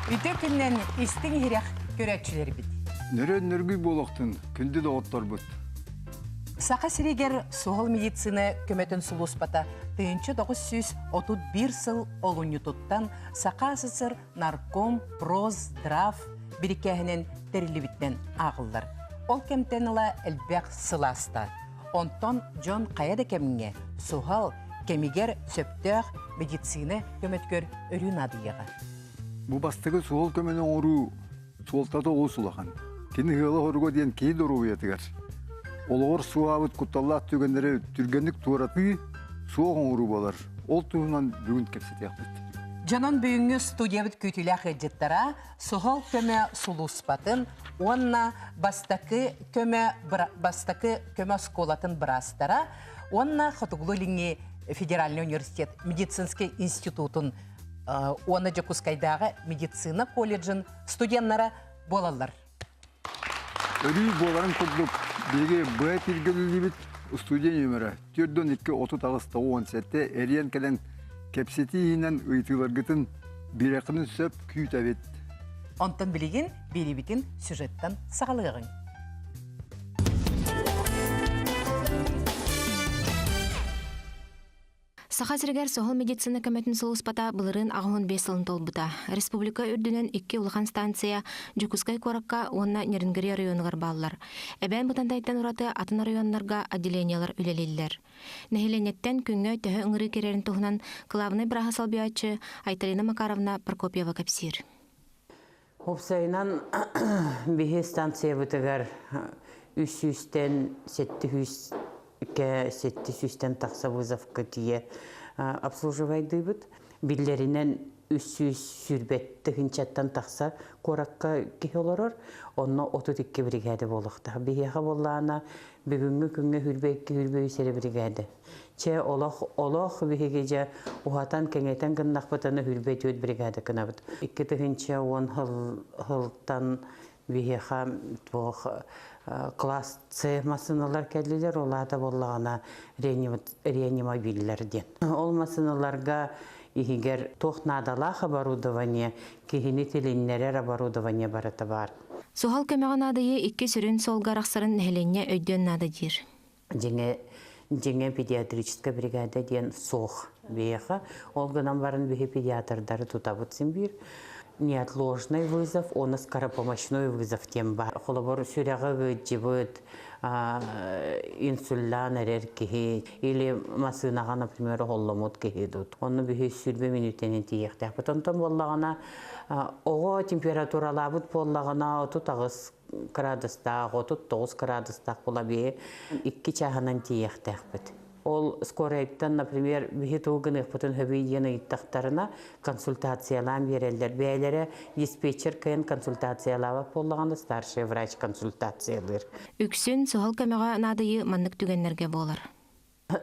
Үтө күннэн истиҥ иһирэх көрөөччүлэрбит. Нөрөн нөргүй буолуохтун, күндү доҕотторбут. Саха сиригэр суһал медицина көмөтүн сулууспата 1931 сыл олунньутуттан Саха СССР нарком Проздрав бирикээһинэн тэриллибитинэн ааҕыллар. Ол кэмтэн ыла элбэх сыл ааста. Онтон дьон хайа да кэмҥэ суһал кэмигэр сөптөөх медицина көмөтүгэр өрүү наадыйыаҕа. Бу бастакы суһал көмөнү оҥоруу суолтата олус улахан. Кини ыала-хоруга диэн киһи доруобуйатыгар олоҕор суоһаабыт кутталлаах түгэннэри түргэнник туоратыы, суох оҥоруу буолар. Ол туһунан бүгүн кэпсэтиэхпит. Дьонон бүгүҥҥү студиябыт күүтүүлээх ыалдьыттара суһал көмө сулууспатын уонна бастакы көмө бастакы көмө оскуолатын быраастара уонна Хотугулуу-Илиҥҥи федеральный университет медицинскэй институтун уонна Дьокуускайдааҕы медицина колледжын студеннара буолаллар. Өрүү буоларын курдук, биһиги Б тиргэлилибит студия нүөмэрэ 42 38 97 эрийэн кэлэн кэпсэтии иһинэн ыйытыыларгытын биэрэххитин сөп күүтэбит. Онтон билигин биэрибитин сюжеттан саҕалыаҕыҥ. Саха сиригэр суһал медицина көмөтүн сулууспата былырыын 85 сылын туолбута. Республика үрдүнэн икки улахан станция Дьокуускай куоракка уонна Нерюнгри оройуонугар бааллар. Эбээн Бытантайтан ураты атын оройуоннарга отделениелар үлэлииллэр. Нэһилиэнньэттэн күҥҥэ төһө ыҥырыы киирэрин туһунан кылаабынай бырааһы солбуйааччы Айталина Макаровна Прокопьева кэпсиир. Уопсайынан биһи станциябытыгар үс сүүстэн сэттэ сүүскэ сэттэ сүүстэн тахса вызовка тиийэ обслуживайдыыбыт. Биллэринэн 320 тыһыынчаттан тахса куоракка киһи олорор, онно 32 биригээдэ буолуохтаах. Биһиэхэ буоллаҕына бүгүҥҥү күҥҥэ 22-23 эрэ биригээдэ. Чэ, олох, олох биһиги дьэ уһатан, кэҥэтэн гыннахпытына 24 бригада гынабыт. 2010 сылтан биһиэхэ туох класс С массыыналар кэллилэр, ол аата буоллаҕына реанимобиллэр диэн. Ол массыыналарга иһигэр туох наадалаах оборудование, киһини тилиннэрэр оборудование барыта баар. Суһал көмөҕө наадыйыы икки сүрүн суолга арахсарын нэһилиэнньэ өйдүөн наада диир. Дьиҥэ, дьиҥэ педиатрическая бригада диэн суох биһиэхэ. Ол гынан баран биһи педиатрдары тутабыт син биир. Неотложный вызов, уонна скоропомощной вызов диэн баар. Холобур, сүрэҕи ыгыдьыбыт, инсульдаан эрэр киһи или массыынаҕа, например, оһолломмут киһи тут. Онно биһи сүүрбэ мүнүүтэнэн тиийиэхтээхпит. Онтон буоллаҕына, оҕо температуралаабыт буоллаҕына, 38 градустаах, 39 градустаах була биһи икки чааһынан тиийиэхтээхпит. Ол скорайттан, например, биһи тугу гыныахпытын хөбүй диэн ыйыттахтарына, консультациялаан биэрэллэр. Бэйэлэрэ диспетчер кыайан консультациялаабат буоллаҕына, старший врач консультациялыыр. Үксүн суһал көмөҕө наадыйыы маннык түгэннэргэ буолар.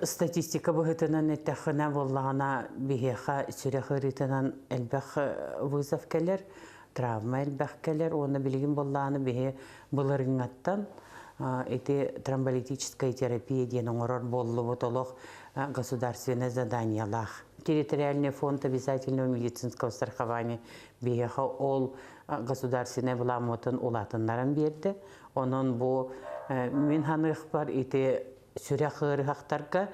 Статистика быһыытынан эттэххинэ буоллаҕына, биһиэхэ сүрэх ыарыытынан элбэх вызов кэлэр, травма элбэх кэлэр уонна билигин буоллаҕына биһи былырыыҥҥаттан ити тромболитическая терапия диэн оҥорор буоллубут олох государственное заданиелаах. Территориальный фонд обязательного медицинского страхования биһиэхэ ол государственнай былааммытын улаатыннаран биэрдэ. Онон бу мин ханыахпар ити сүрэх ыарыһахтарга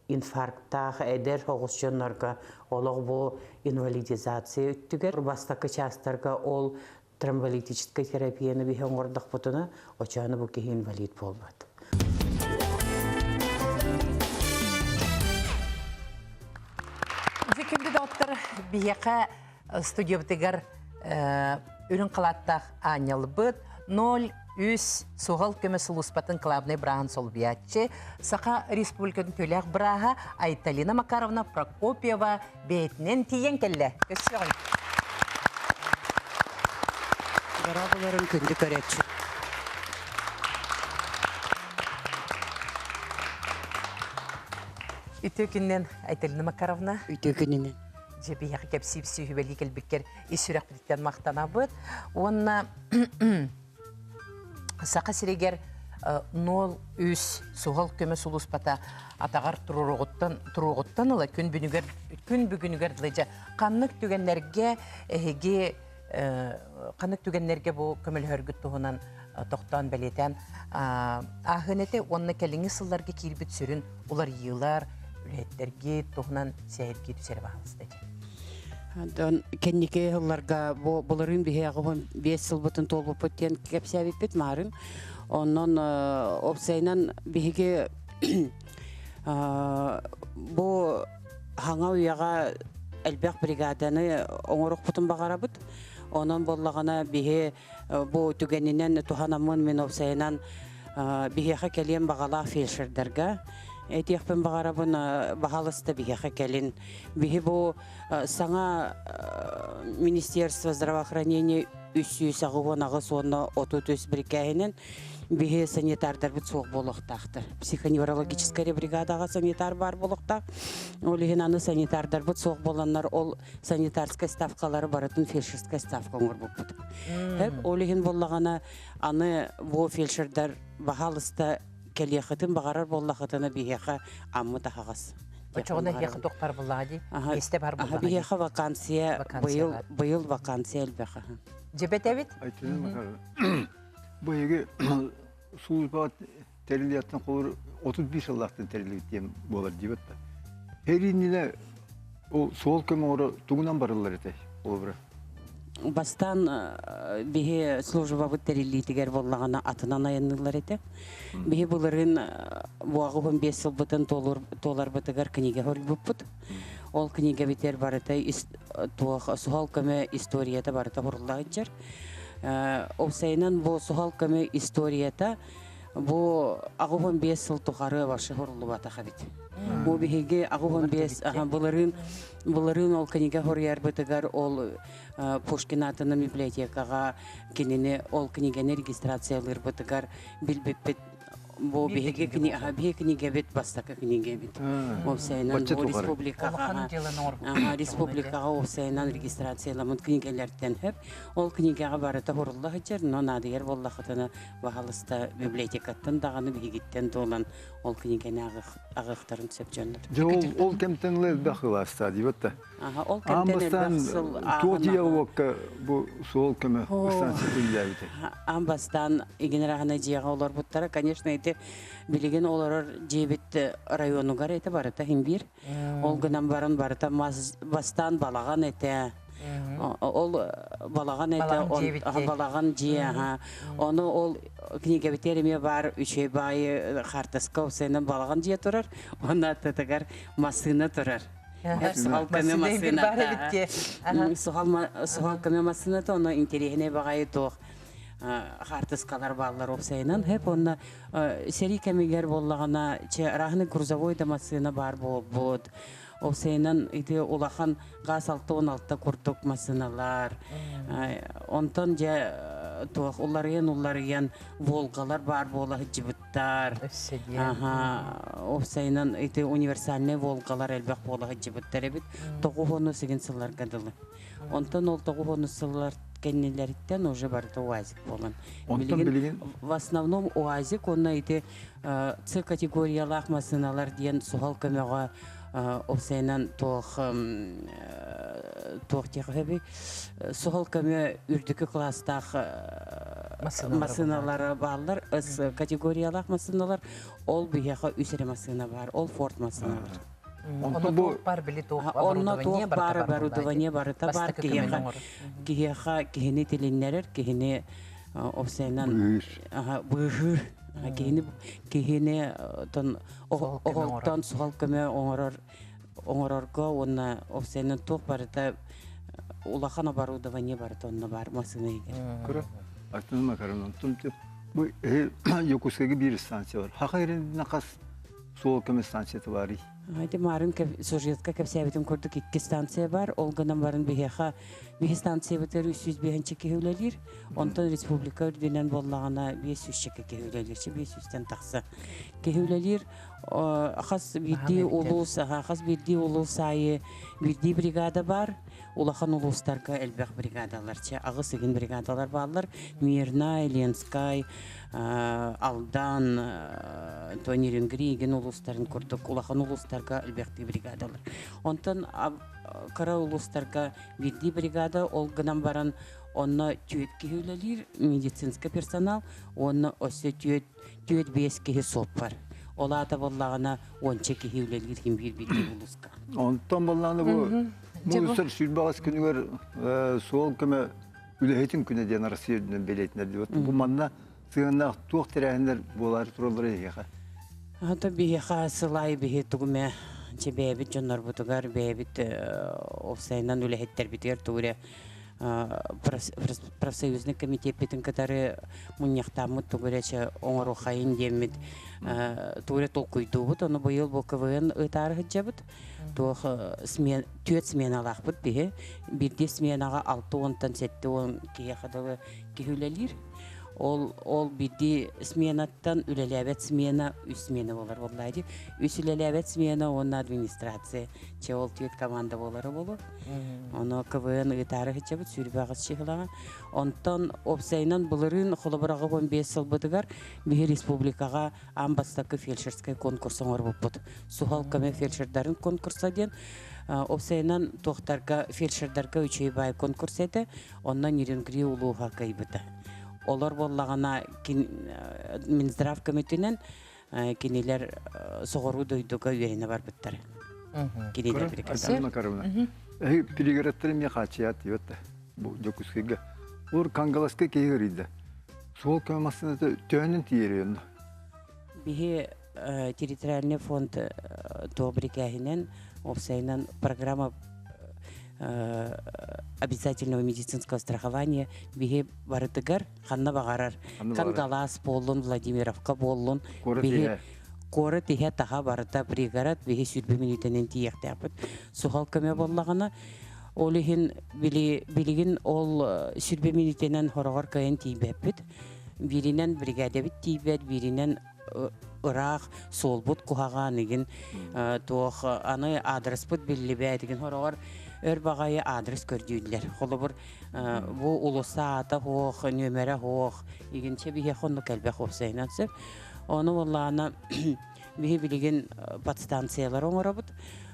инфарктаах эдэр оҕус дьоннорго олох бу инвалидизация өттүгэр бастакы чаастарга ол тромболитическай терапияны биһи оҥордохпутуна очону бу киһи инвалид буолбат. Дьэ күндү доҕоттор биһиэхэ студиябытыгар үрүҥ халааттаах аанньалбыт 0 3 суһал көмө сулууспатын главнай бырааһын солбуйааччы Саха Республикатын төлөөх бырааһа Айталина Макаровна Прокопьева бэйэтинэн тиийэн кэллэ. Көрсүөҕүҥ. Дорооболорун күндү көрөөччү. Үтүө күнүнэн Айталина Макаровна. Үтүө күнүнэн. Дьэ биһиэхэ кэпсиир сүһүбэлии кэлбиккэр ис сүрэхпититтэн махтанабыт. Уонна Саха сиригэр 03 суһал көмө сулууспата атаҕар туруоҕуттан туруоҕуттан ыла күн бүгүнүгэр күн бүгүнүгэр дылы дьэ ханнык түгэннэргэ эһиги Ханнык түгэннэргэ бу көмөлөһөргүт туһунан тохтоон бэлиэтээн ааһыан этэ уонна кэлиҥҥи сылларга киирбит сүрүн уларыйыылар, үлэһиттэргит туһунан сэһэргии түсэрэ баһаалыста этэ. Онтон кэнники сылларга бу былырыын биһиэхэ 5 сылбытын туолбуппут диэн кэпсээбиппит маарын. Онон уопсайынан биһиги бу хаҥа үйэҕэ элбэх бригаданы оҥоруохпутун баҕарабыт. Онон буоллаҕына биһи бу түгэнинэн туһанаммын мин уопсайынан биһиэхэ кэлиэн баҕалаах фельдшердарга этиэхпин баҕарабын баһаалыста биһиэхэ кэлин. Биһи бу саҥа Министерство здравоохранения 388 уонна 33 бирикээһинэн биһи санитардарбыт суох буолуохтаахтар. Психоневрологическай бригадаҕа санитар баар буолуохтаах. Ол иһин аны санитардарбыт суох буоланнар ол санитарскай ставкалары барытын фельдшерскай ставка оҥорбуппут. Ол иһин буоллаҕына аны бу фельдшердар баһаалыста кэлиэххитин баҕарар буоллаххытына биһиэхэ аммыт аһаҕас. Оччоҕуна эһиэхэ туох бар буоллаҕа дии? Миэстэ бар буоллаҕа дии? Биһиэхэ вакансия быйыл быйыл вакансия элбэх. Дьэбэт эбит? Бу эһиги служба тэриллиэттэн холур 35 сыллаахтан тэриллибит диэн буолар диэбит да. Эриннинэ ол суол көмө оҥоро тугунан барыллар этэй холобура? Бастаан биһи службабыт тэриллиитигэр буоллаҕына атынан айанныыллар этэ. Биһи былырыын буаҕы 15 сылбытын туоларбытыгар книга хоруйбуппут. Ол книга битэр барыта туох суһал көмө историята барыта хурулла сылдьар. Уопсайынан бу суһал көмө историята бу 85 сыл тухары вообще хуруллубатах эбит. Бу биһиги 85 былырыын былырыын ол книга хоруйарбытыгар ол Пушкин аатынан библиотекаҕа кинини ол книганы регистрациялыырбытыгар билбиппит бу биһиги биһиги книгэбит бастакы книгэбит уопсайынан бу республикаҕа республикаҕа уопсайынан регистрацияламмыт книгэлэртэн хөп ол книгэҕэ барыта хурулла сылдьар но наадыйар буоллахытына баһалыста библиотекаттан даҕаны биһигиттэн туолан ол книгэни аҕыахтарын сөп дьоннор Дьэ ол ол кэмтэн ыла элбэх ылаастаа диэбит да Ол кэмтэн элбэх сыл туох диалогка бу суол көмө станция үллээбитэ? Аан бастаан игин дьиэҕэ олорбуттара. Конечно, ити билигин олорор дьиэбит районугар это барыта иһин биир. Ол гынан баран барыта мас бастаан балаҕан этэ. Ол балаҕан этэ, балаҕан дьиэ, Ону ол книгэбитигэр эмиэ баар үчүгэй баайы хаартыска уопсайынан балаҕан дьиэ турар. Уонна аттытыгар массыына турар. Суһал көмө массыыната. Суһал көмө массыыната, ону интэриэһинэй баҕайы туох хаартыскалар бааллар уопсайынан. Хэп онно сэрии кэмигэр буоллаҕына, че разный грузовой да массыына баар буолбут. Уопсайынан ити улахан газ 66 курдук массыыналар. Онтон дьэ туох уларыйан-уларыйан Волгалар баар буола сылдьыбыт Тар. Аха, уопсайынан ити универсальнай Волгалар элбэх буола сылдьыбыттар эбит. Тоҕус сигин сылларга дылы. Онтон ол тоҕус сыллар кэннилэриттэн уже барыта УАЗик буолан. Билигин в основном УАЗик уонна ити С категориялаах массыыналар диэн суһал көмөҕө уопсайынан туох туох диэхэ суһал көмө үрдүкү класстаах массыыналара бааллар С категориялаах массыыналар ол биһиэхэ үс эрэ массыына баар ол Форд массыыналар Онно туох бар били туох Онно туох баар оборудование барыта бар киһиэхэ киһиэхэ киһини тилиннэрэр киһини уопсайынан быыһыыр киһини киһини оҕолтон суһал көмө оҥорор оҥорорго уонна уопсайынан туох барыта улахан оборудование барыта онно баар массыына иһигэр. Кыра атын макарон онтон бу Якутскайга биир станция бар. Хаха иринна хас суол көмө станцията барый? Ити марын сюжетка кэпсээбитим курдук икки станция бар. Ол гынан баран биһиэхэ биһи станциябытыгар 305 киһи үлэлиир. Онтон республика үрдүнэн буоллаҕына 500 киһи үлэлиир. 500-тэн тахса киһи үлэлиир. Хас биирдии улуус, хас биирдии улуус аайы биирдии бригада бар. Улахан улуустарга элбэх бригадалар, аҕыс игин бригадалар бааллар. Мирнай, Ленскай, Алдан, Нерюнгри игин улуустарын курдук улахан улуустар. улуустарга элбэхтии бригадалар. Онтон кыра улуустарга биирдии бригада, ол гынан баран онно түөрт киһи үлэлиир, медицинский персонал, уонна өссө түөрт 4-5 киһи суоппар. Ол аата буоллаҕына уонча киһи үлэлиир ким биир биирдии улууска. Онтон буоллаҕына бу муустар сүүрбэҕэс күнүгэр суол көмө үлэһитин күнэ диэн Россия үрдүнэн бэлиэтинэр диэбит. Бу манна сыһыаннаах туох тэрээһиннэр буолаары тураллара эһиэхэ? Ата биһиэхэ сылай биһи тугуме че бэйэбит дьоннорбутугар бэйэбит офсайынан үлэһиттэрбитигэр тугу эрэ профсоюзный комитеппитин кытары мунньахтааммыт тугу эрэ оҥоруохайын диэммит тугу эрэ толкуйдуубут. Ону быйыл бу КВН ыытаары сылдьабыт. Туох смен түөрт сменалаахпыт биһи. Биирдии сменаҕа 60-тан 70 киһиэхэ дылы киһи үлэлиир. Ол ол биирдии сменаттан үлэлээбэт смена үс смена буолар буоллаа дии. Үс үлэлээбэт смена уонна администрация. Чэ ол түөрт команда буолара буолуо. Ону КВН ыытаары сылдьабыт 28 чыһылаҕа. Онтон уопсайынан былырыын холобураҕа 15 сылбытыгар биһи республикаҕа аан бастакы фельдшерскай конкурс оҥорбуппут. Суһал көмө фельдшердарын конкурса диэн. Уопсайынан туохтарга фельдшердарга үчүгэй баай конкурс этэ. Онно Нерюнгри улууһа кыайбыта. Олор буоллаҕына Минздрав көмөтүнэн кинилэр соҕуруу дойдуга үөрэнэ барбыттар. Кинилэр Айсен Макаровна, эһи пригородтары эмиэ хааччыйаат диэбэт да бу Дьокуускайга. Олор Кангаласка киһи ыарыйда. Суол көмө массыыната төһөнөн тиийэр онно? Биһи территориальный фонд туох бирикээһинэн уопсайынан программа обязательного медицинского страхования биһи барытыгар ханна баҕарар Кангалаас буоллун, Владимировка буоллун биһи куорат иһэ таха барыта пригород биһи 20 мүнүүтэнэн тиийиэхтээхпит. Суһал көмө буоллаҕына ол иһин билигин ол 20 мүнүүтэнэн хороҕор кыайан тиийбэппит. Бииринэн бригадэбит тиийбэт, бииринэн ыраах суолбут куһаҕан игин туох аны аадырыспыт биллибэт игин хороҕор өр баҕайы аадырыс көрдүүллэр. Холобур бу улуса аата суох, нүөмэрэ суох игинчэ биһиэхэ оннук элбэх уопсайынан сөп. Ону буоллаҕына биһи билигин подстанциялары оҥоробут.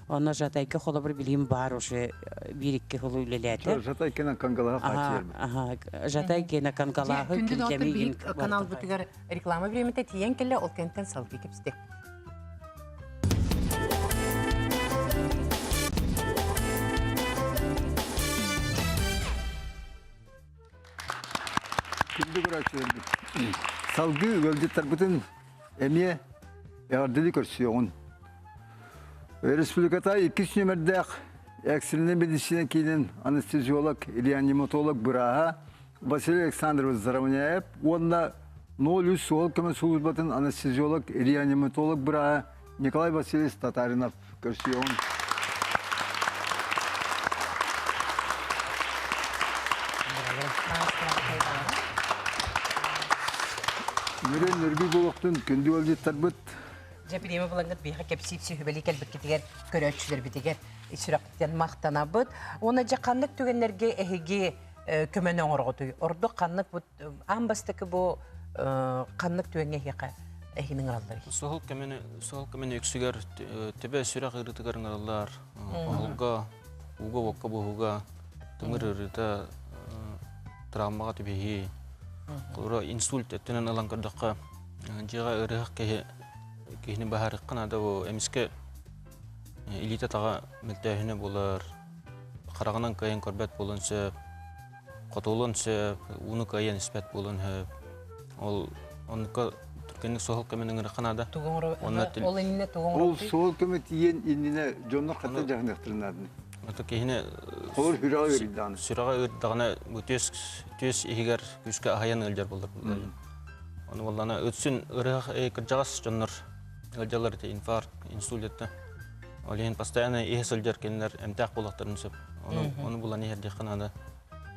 Онно Жатайга холобур билигин баар уже биир-икки сыл үлэлээтэ. Жатайкина Кангалаһа хааччыйар. Жатайкина Кангалаһы Күндү доҕоттор биһик каналбытыгар реклама бириэмэтэ тиийэн кэллэ, ол кэнтэн салгыы кэпсэтэ. Күндү көрөөччүлэрбит, салгыы ыалдьыттарбытын эмиэ эҕэрдэлии көрсүөҕүн. Республиката иккис нүөмэрдээх экстреннай медицина киинин анестезиолог, реаниматолог бырааһа Василий Александрович Заровняев уонна 03 суһал көмө службатын анестезиолог, реаниматолог бырааһа Николай Васильевич Татаринов көрсүөҕүн. Нүрэн нөргүй буолуохтун күндү ыалдьыттарбыт. Дьэ, бириэмэ булаҥҥыт биһиэхэ кэпсиир сүһүбэли кэлбиккитигэр, көрөөччүлэрбитигэр сүрэхтэн махтанабыт. Уонна дьэ ханнык түгэннэргэ эһиги көмөнү оҥороҕутуй? Ордук ханнык бу аан бастакы бу ханнык түгэҥҥэ эһиэхэ эһигини ыҥыралларый? Суһал көмөнү суһал көмөнү үксүгэр төбө сүрэх ыарыытыгар ыҥыраллар. Оһолго, ууга уокка буһууга, тымыр ыарыыта, травмаҕа түбэһии. Холобура, инсульт өттүнэн ылан көрдөххө, дьиэҕэ ыарыһах киһи киһини баһаарыахха наада бу эмискэ илиитэ-атаҕа мөлтөөһүнэ буолар, хараҕынан кыайан көрбөт буолуон сөп, хотуолуон сөп, ууну кыайан испэт буолуон сөп. Ол оннукка түргэнник суһал көмөнү ыҥырыахха наада. Ол иннинэ тугу Ол оҥоруохтуй? суол көмө тиийэн иннинэ дьоннор хата дьаһаныахтарын нааданы. Ото киһини Холор сүрэҕэ ыарыйдаҕына. Сүрэҕэ ыырдаҕына бу түөс түөс иһигэр күүскэ аһайан ыалдьар буолар. Ону буоллаҕына үксүн ыарыһах кырдьаҕас дьоннор ыалдьаллар ити инфаркт, инсульт этэ. Ол иһин постоянно иһэ сылдьар кинилэр эмтээх буолуохтарын сөп. Ону, ону булан иһэрдиэххэ наада.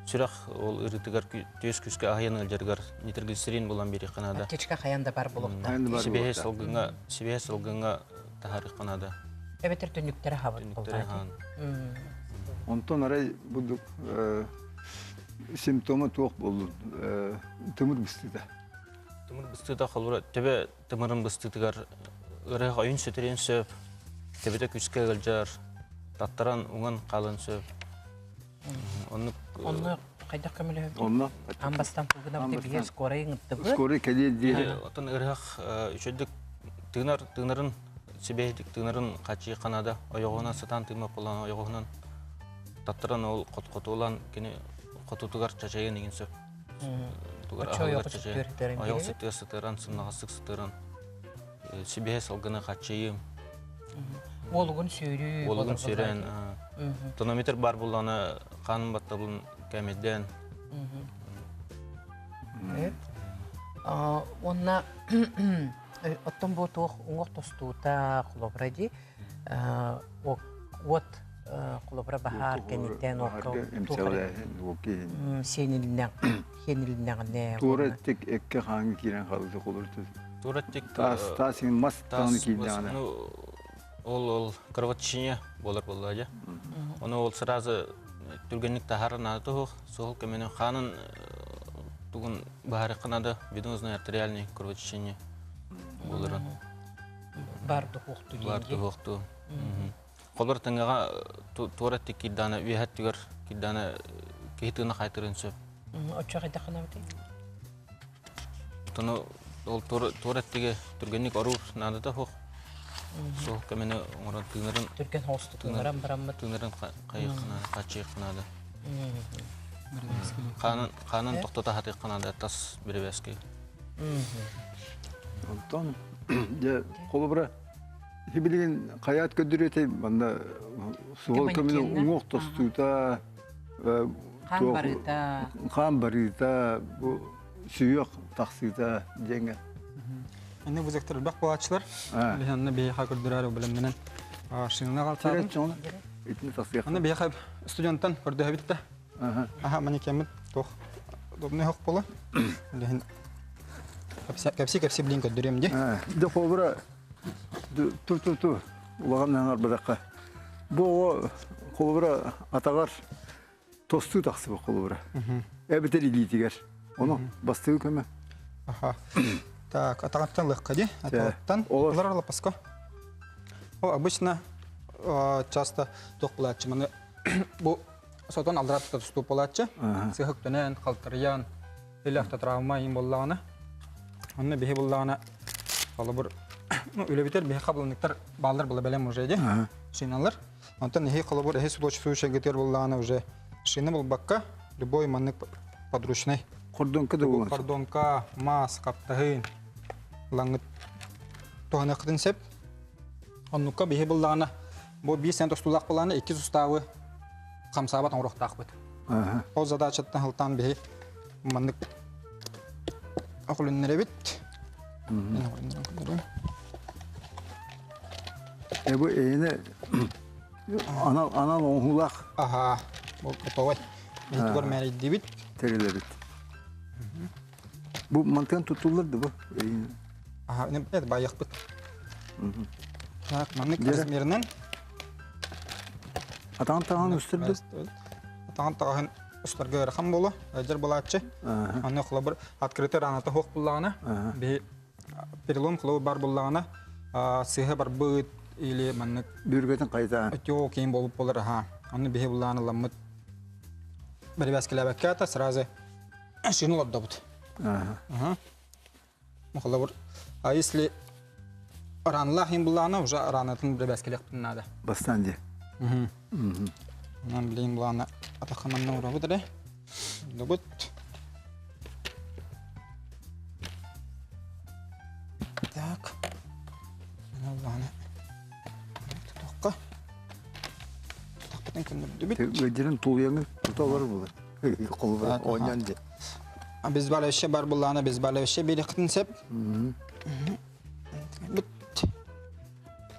Сүрэх ол ыарыытыгар түөс күүскэ аһыйан ыалдьарыгар нитроглицерин булан биэриэххэ наада. Аптечка хайан да бар буолуохтаах. Сибиэһэй салгыҥҥа, сибиэһэй салгыҥҥа таһаарыахха наада. Эбэтэр түннүктэрэ хабыт Түннүктэрэ хаан. Онтон арай бурдук симптома туох буоллун? Тымыр быстыыта. Тымыр быстыыта холобура төбө тымырын быстыытыгар ыарыһах ойун сүтүрүөн сөп. Төбөтө күүскэ ыалдьар, таттаран уҥан хаалан сөп. Оннук Онно хайдах көмөлөһөбүт? Онно Аан бастаан тугунабыт биһи скорай ыҥыттыбыт. Скорай кэлиэ диэри. Оттон ыарыһах үчүгдүк тыынар тыынарын сибээһитик тыынарын хачыы ханада ойоҕуһунан сатаан тыыммат буолан ойоҕуһунан таттаран ол хотулан кини хотутугар чачайын игин сөп. Тугар аһылыгар чачайын. Ойоҕ сытыар сытыаран сымнаҕастык сытыаран сибиһэ салгыны хаччыйым. Уолугун сүүрүү. Уолугун сүүрэн. Тонометр бар булланы хаанын баттабылын кэмэйдээн. Уонна оттон бу туох уҥуох тостуута холобура дии уот холобура баһаар кэнниттэн уокка сиэнилиннэҕинэ Туора тик экке хаанга киирэн хаалбыта холурту. Туора тик таас таас мас тааны киирдэҕинэ. Ну ол ол кровотечение болар буолла дьэ. Ону ол сразу түргэнник таһаар наада туһух суол көмөнү хаанын тугун баһарыкка надо венозное артериальное кровотечение боларын. Бар духуохту Бар духуохту. Холор тыҥаҕа туора тик кирдаана үөһэ өттүгэр кирдаана киһи тыына хайтырын сөп. Оччо хайдах гынабытый? Тону ол туора өттүгэ түргэнник оруур наадата суох. Суох кэмини оҥорон тыынарын түргэн хоосту тыынаран бараммыт тыынарын хайыаххына хачыаххына наада. Хаанын хаанын тохтото хатыахха наада тас бирибээски. Онтон дьэ холобура Билигин хайаат көрдөрүөтэй манна суол көмүнү уҥуох тостуута хаан барыыта хаан барыыта бу сүһүөх тахсыыта диэҥҥэ Инне бузектер элбэх буолааччылар. Биһанна биһиэхэ көрдөрөр бэлэмнэнэн шинаны аҕалтаатым. Итини тахсыах. Аны биһиэхэ студенттан көрдөһөбүт да. Аха манекеммит туох удобный хох буола. Билигин кэпси-кэпси билин көрдөрүөм дии. Дьэ холобура ту-ту-ту улахан аҥарбатахха бу оҕо холобура атаҕар тостуу тахсыбыт холобура эбэтэр илиитигэр ону бастыгы көмө Аха. Так, атаҕыттан лыхха дии. Атаҕыттан. Олар лапаска. О, обычно часто туох булааччы маны бу сотон алдыра тута тустуу буолааччы. Сыһык төнөн, халтарыйан, или автотравма им боллаҕына. Онно биһи буллаҕына холобур ну үлэбитер биһи хабылыныктар бааллар була бэлэм уже ди шиналар. Онтон эһи холобур эһи случай буллаҕына уже шина булбакка любой маннык подручный Кордонка да буолан. Кордонка, мас, хаптаһын, лаҥыт туһаныаххытын сөп. Оннукка биһи буллаҕына бу биир сэн тостуулаах буллаҕына икки суставы хамсаабат оҥоруохтаахпыт. Ол задачаттан хылтаан биһи маннык окулуннэрэбит. Э бу эйине анал анал оҥоһуулаах. Аха, бу готовай. Тугар мээрийдибит. Тэрилэбит. Бу мантан тутуллар да бу? Аха, это байыахпыт. Так, маннык размерынан. Атаҕын таҕаһын устурду? Атаҕын таҕаһын устарга ыарахан буолуо, ыалдьар буолааччы. Аны холобур открытый раната суох буллаҕына, биһи перелом холобур бар буллаҕына, сыыһа барбыт или маннык Бүргэтин хайта. Отек киин болуп болар, аха. Аны биһи буллаҕына ламмыт бэрэбээскэлээбэккэ ата сразу шину олордобут. Ага. Холобур, а если ранлах им буллаҕына, уже ранатын бэрэбээскэлиэхпин наада. Бастаан дии. Онон билигин булаана атахха манна уурабыт эрэ. Дубут. Так. Ана булаана тутуохха. Тахпытын көннөрдүбүт. Өйдөрүн тулуйаҥын тута олорор буолар. Холобура оонньоон дии. Обезболивающий бар буллаана обезболивающий биэриэххитин сөп. Бут.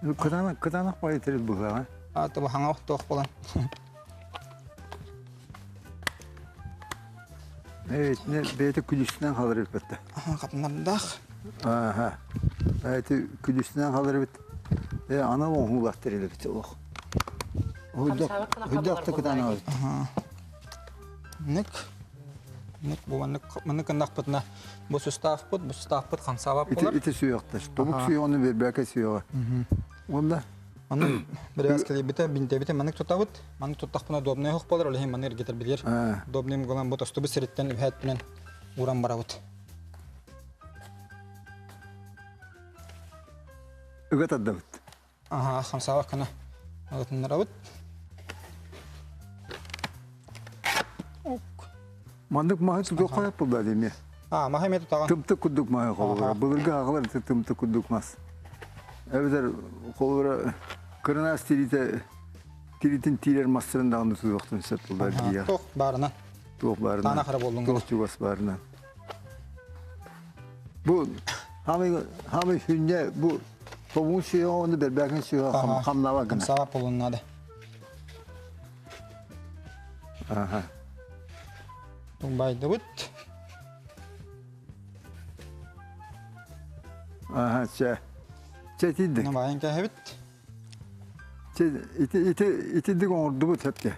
Кытаанах кытаанах баайы тэрил быһыаҕа. А то хаҥа охтуох буолан. Эйтне бэйэтэ күлүсүнэн халар эбит Хатынардаах. Ааха. Бэйэтэ күлүсүнэн халар эбит. Э анал оҥоһуулаах тэрил эбит олох. Хуйдах та кытаанах эбит. Ник. Ник бу маннык маннык гыннахпытына бу суставпыт, бу суставпыт хамсаабат Ити буолар. ити сүһүөхтэр. Тобук сүһүөҕүнү бербээкэ сүһүөҕэ. Уонна? Маннык бирээскэлийбитэ, бинтэбитэ маннык тутабыт. Маннык туттахпына удобнай оһох буолар, ол иһин маннык эргитэр билэр. Удобный мугулан бу тостубут сириттэн үһээттинэн ууран барабыт. Ыга тардабыт. Аха, хамсаабак гына ытыннарабыт. Маннык маһы тутуохха сөп буолла дии А, маһы эмиэ тутаҕын. Тымтык курдук маһы холобура. Былыргы аҕалар ити тымтык курдук мас. Эбэтэр холобура кырынаас тириитэ тириитин тиирэр мастарын даҕаны тутуохтун сөп буолла дии. Туох баарынан. Туох баарынан. Таана хара буоллун. Туох чугас баарынан. Бу хамый хамый хүнне бу тобугун сүйөҕө уонна бэрбээкин сүйөҕө хамнаабат гына. Хамсаабат буолуон наада. Аха. Тумбайдыбыт. Аха, чэ. Чэ тиийдик. Баайын кэһэбит. Чэ, ити ити итинник оҥордубут сөпкө.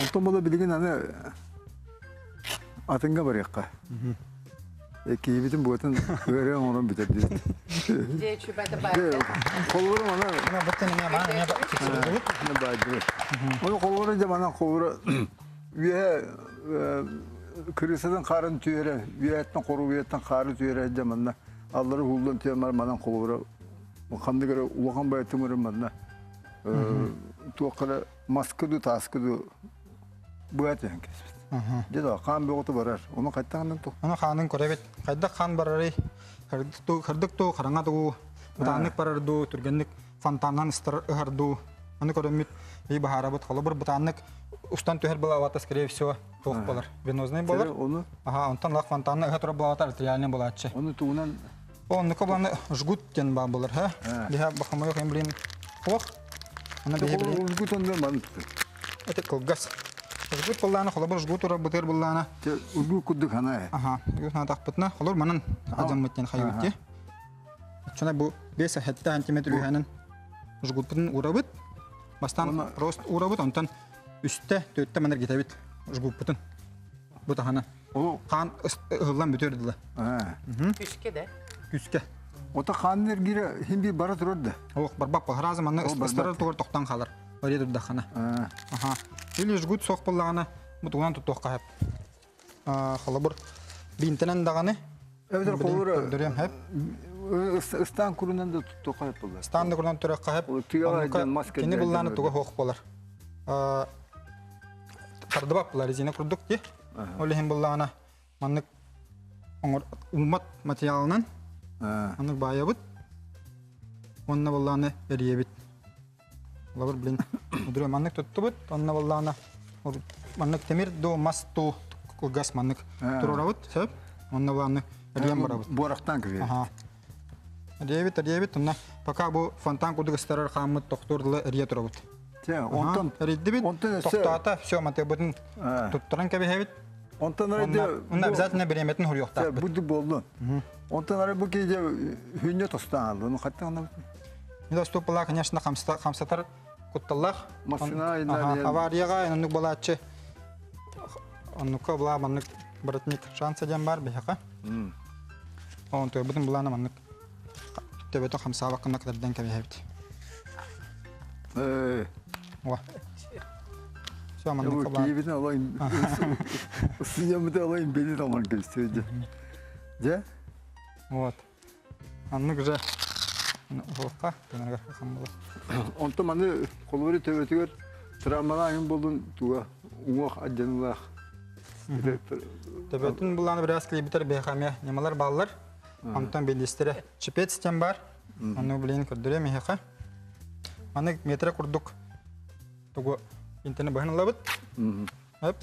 Онтон була билигин аны атыҥҥа барыахха. Киһибитин буотун ыарыы оҥорон бүтэрдибит. Дьэ, чүбэти баайда. Холобура мана Быттын эмиэ маан эмиэ тиксэрдибит. баайдыбыт. Оны холобура дьэ манан холобура үөһэ кырыысатын хаарын түһэрэ, үөһэттэн хоругуйаттан хаары түһэрэ дьэ манна аллары уһуллан түһэн манан холобура ханнык эрэ улахан баайы тымырын манна туохха эрэ маска дуу тааска дуу быа түһэн кэспит. Дьэ да хаан бөҕөтө барар. Ону хайдах тух. Ону хаанын көрөбүт. Хайдах хаан барарый? Хырдык туу, хараҥа дуу, бытааннык барар дуу, түргэнник фонтаннан ыстар ыһар дуу. Аны көрөммүт, и баһаарабыт. Холобур, бытааннык устан түһэр былаабата, скорее всего, туох болар. Венозный болар. Ону? Аха, онтон лах фонтанна ыһа турар былаабата артериальный булааччы. Ону тугунан Оннука буланы жгут диэн баар болар, ха? Биһа бахамайох эмблем ох. Аны биһи билин. Жгут онно маны Это кылгас. Жгут буллаана, холобур жгут урар бытыр буллаана. Жгут курдук хана. Аха, жгут хана тахпытна, холор манан ажаммыт диэн хайыбыт ди. Чона бу 5 сантиметр үһэнин жгутпутун урабыт. Бастан рост урабыт, онтон үстэ, төрттэ манар гитебит жгутпутун. Бу тахана. Хаан ыһыллан бүтөр дылы. Күскэ да? Күскэ. Ота хаан эргире хин бир бара турар да. Ох, барбак харазы манна ыстарар тугар тоқтан қалар. Баре турдахана. Аха. Или жгут соқ боллағана бу туган туттуққа хеп. Холобур бинтенен даганы Эбэтэр холобура Дөрем хеп. Ыстаан курунан да туттуққа хеп болар. Ыстаан да курунан тураққа хеп. Кини булланы туга хоқ болар. Тардыбап булар резина курдук ди. Ол иһин буллаҕына маннык уммат материалынан маннык баайабыт. Онно буллаҕына эрийэбит. Олобур блин удура маннык туттубут. Онно буллаҕына маннык темир ду мас туу кылгас маннык турурабыт сөп. Онно буллаҕына эрийэн барабыт. Буорахтан кыбыт. Эрийэбит, эрийэбит. Онно пока бу фонтан курдук ыстарар хааммыт тохтуур дылы эрийэ турабыт. Онтон эрийдибит, тохтоото, все, матыыбытын туттаран кэбиһэбит. Онтон Онно обязательно бириэмэтин хуруйуохтаахпыт. Бу болду. Онтон ары бу киһи хүннө тостан алды. Оны хаттан анабыт. Не доступала, конечно, хамсатар кутталлах. Машина аварияга оннук балааччы. Оннукка була маннык воротник шанса диэн бар биһиэхэ. Он төбөтүн булаана маннык төбөтө хамсаабаккына кытардан кэбиһэбит. Уа. Все, маннык була. Киевитин алайын. Сыйамыты алайын бели таман кесті. Же? Вот. Аннык же уһуохха тэнэргэ хаммыла. Онтон маны холобури төбөтүгэр травмалаан болдун туга уҥуох адьанулаах. Төбөтүн булааны бираз клейбитер бэхамя ньымалар бааллар. Онтон билистэрэ чипец тем бар. Ону билин көрдөрө миһэхэ. Маны метре курдук тугу интернет быһын ылабыт. Эп.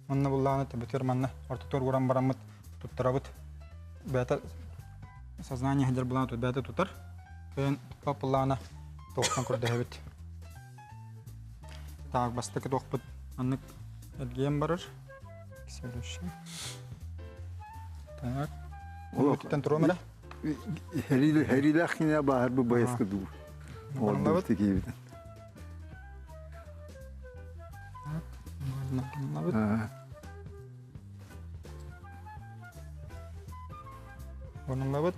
Онно буллааны төбөтүгэр манна ортотугар уран бараммыт туттарабыт. Бэйэтэ сознание хадьар булааны тут бэйэтэ тутар. Кыйын папылаана туохтан көрдөһөбүт. Так, бастакы туохпут аннык эргийэн барар. Следующий. Так. Ол туруом эрэ. Хәрилэх кине баһар бу байыска дуу. Барыллабыт. Барыллабыт.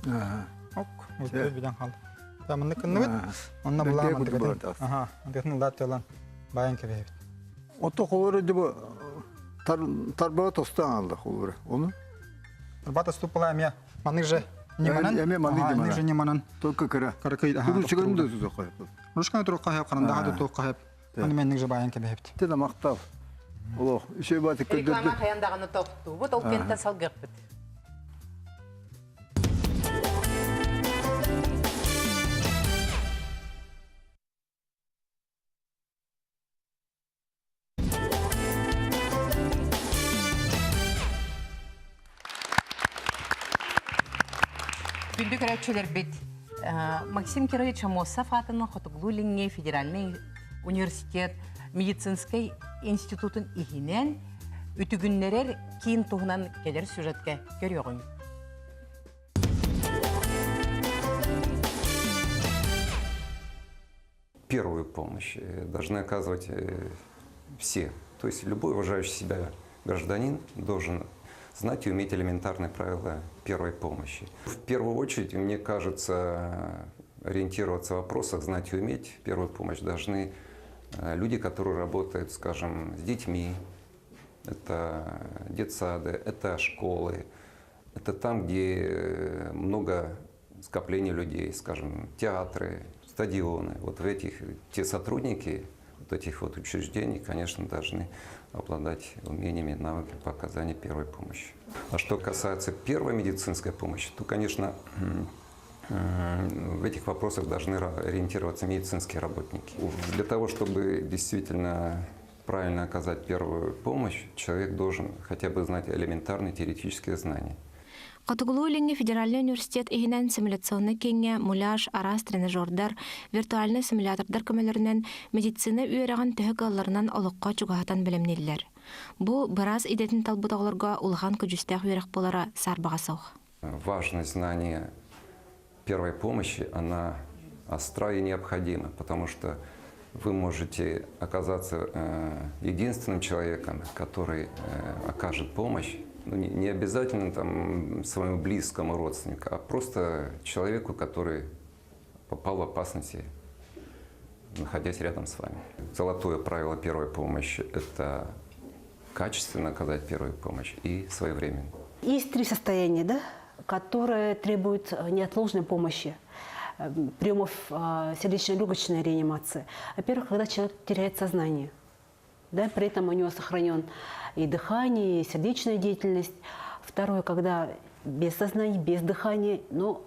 Ок, өтө биден хал. Та маннык кынныбыт. Онна була мандыгатын. Аха, андыгатын ылаат тылан баян кебебит. Ото холору дибо тарба тостан алды холору. Оны? Тарба тосту пола эмия. Маннык же неманан. Эме маннык неманан. же неманан. Только кыра. Кыракый. Ручканы да туза коеп. Ручканы турук кайып, карандаха да турук кайып. Аны менник же баян кебебит. Те да мактал. Олох, үшей батык көдөрдү. Реклама хаяндаганы токту. Бу ол кенттен салгыппыт. Күндү көрөөччүлэрбит Максим Кирович Амосов аатынан Хотугулуу-Илиҥҥи федеральный университет медицинскэй институтун иһинэн үтүгүннэрэр киин туһунан кэлэр сюжетка көрүөҕүҥ. Первую помощь э, должны оказывать э, все. То есть любой уважающий себя гражданин должен знать и уметь элементарные правила первой помощи. В первую очередь, мне кажется, ориентироваться в вопросах, знать и уметь первую помощь должны э, люди, которые работают, скажем, с детьми, это детсады, это школы, это там, где много скоплений людей, скажем, театры, стадионы. Вот в этих, те сотрудники вот этих вот учреждений, конечно, должны обладать умениями, навыками по оказанию первой помощи. А что касается первой медицинской помощи, то, конечно, в этих вопросах должны ориентироваться медицинские работники. Для того, чтобы действительно правильно оказать первую помощь, человек должен хотя бы знать элементарные теоретические знания. Хотугулуу-Илиҥҥи федеральнай университет иһинэн симуляционнай кииҥҥэ муляж, араас тренажердар, виртуальнай симулятордар көмөлөрүнэн медицина үөрэҕин төһө кыалларынан олоххо чугаһатан бэлэмнииллэр. Бу быраас идэтин талбыт оҕолорго улахан көдьүүстээх үөрэх буолара саарбаҕа суох. Важность знания первой помощи, она остра и необходима, потому что вы можете оказаться э, единственным человеком, который э, окажет помощь, ну, не, не обязательно там своему близкому родственнику, а просто человеку, который попал в опасности, находясь рядом с вами. Золотое правило первой помощи – это качественно оказать первую помощь и своевременно. Есть три состояния, да, которые требуют э, неотложной помощи э, приемов э, сердечно-легочной реанимации. Во-первых, когда человек теряет сознание, да, при этом у него сохранен и дыхание, и сердечная деятельность. Второе, когда без сознания, без дыхания, но